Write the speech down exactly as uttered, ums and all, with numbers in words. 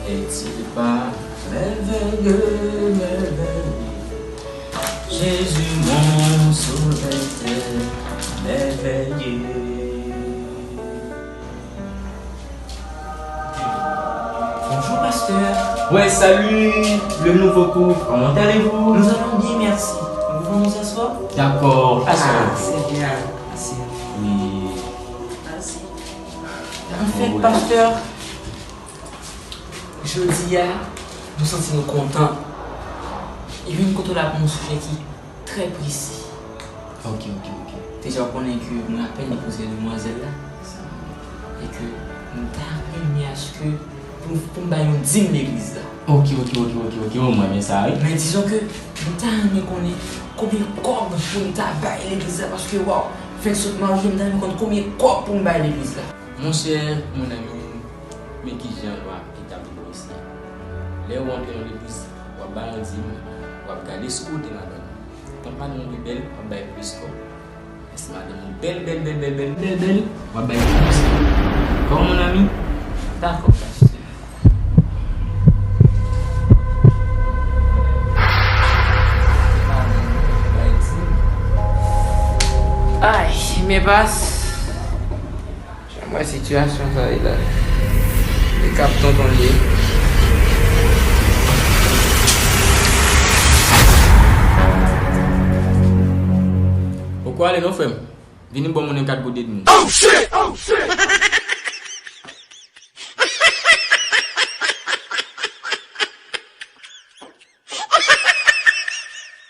Est-il pas merveilleux, merveilleux, Jésus mon sauveur est merveilleux. Bonjour pasteur. Ouais, salut le nouveau couple, comment allez-vous? Nous allons bien, merci. Nous pouvons nous asseoir? D'accord, asseoir. Ah, c'est bien. Merci. Oui. Merci. An fèt, pastè, jodi a, nou santi nou kontan. E vin kote w la pou yon sijè ki trè presi. Ok, ok, ok. Deja, w konnen ke mwen apèn epouze demwazèl la. E ke m ta renmen aske pou, pou m bay yon dim legliz la. Ok, ok, ok, ok, ok. Oh, mwen renmen sa, wi. Men dizon ke m ta renmen konnen konbyen kòb pou m ta bay legliz la, paske, waw, fèk sot mache, m ta renmen konn konbyen kòb pou m bay legliz la. Monchè, mon ami, men kijan nou ap etabli nou isi a. Lè w antre nan legliz, w ap bay yon dim, w ap gade sou kote madanm ou. Tank madanm ou bèl, w ap bay plis kòb. Lè se madanm ou bèl, bèl, bèl, bèl, bèl, bèl, bèl, w ap bay plis kòb. Dakò, mon ami? Dakò, pastè. Ay, men pas. Jan m wè sitiyasyon sa ye la. E kap tonton l ye. Ou kwale non, frè m? Vini bon moun kat goud edmi. Oh shit! Oh shit!